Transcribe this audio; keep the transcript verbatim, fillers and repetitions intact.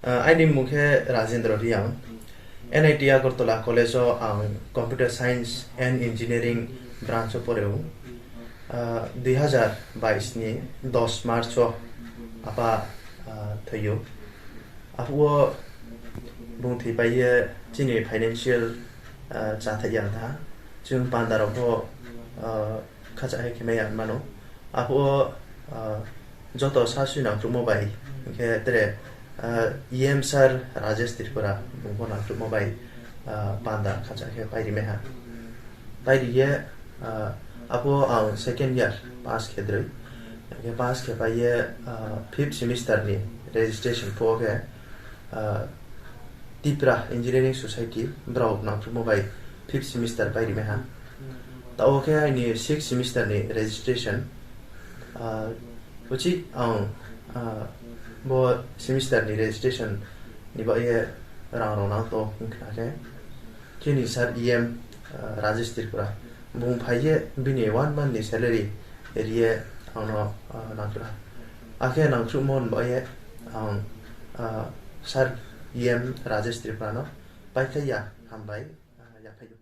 Ah, aini mung khe Rajendra Riang. N I T Agartala College o ang Computer Science and Engineering branch o poreo. Ah, dui hazar bais ni dos March o apa, ah, thwiyo. Aphuru bung thwi pai ye chini financial, ah, chathai ya da. Chwng panda rok bo, ah, khacha hai khe maya mano. Aphuru, ah, joto sasui nangkukma bai, hwnkhe tere, ah, E M sir Rajesh Tripura bungbo nangkukma bai, ah, panda khacha khe pairi meha. Pairi ye, ah, aphuru ang second year pass khe droi. Hwnkhe pass khe pai ye, ah, fifth semester ni registration pho khe, ah, Tipra Engineering Society, borok nangkukma bai fifth semester pai rime ha. Tao khe aini sixth semester ni registration, ah, uchi ang, ah, bo semester ni registration ni bagwi rang rok nang to wngkha khe. Chini sir E M, ah, Rajesh Tripura, bung phai ye bini one month ni salary riye angno, ah, nangkha. Akhe nangkukma ni bagwi ang, ah, sir E M Rajesh Tripura no paikha ya, hambai, ah, yaphaio.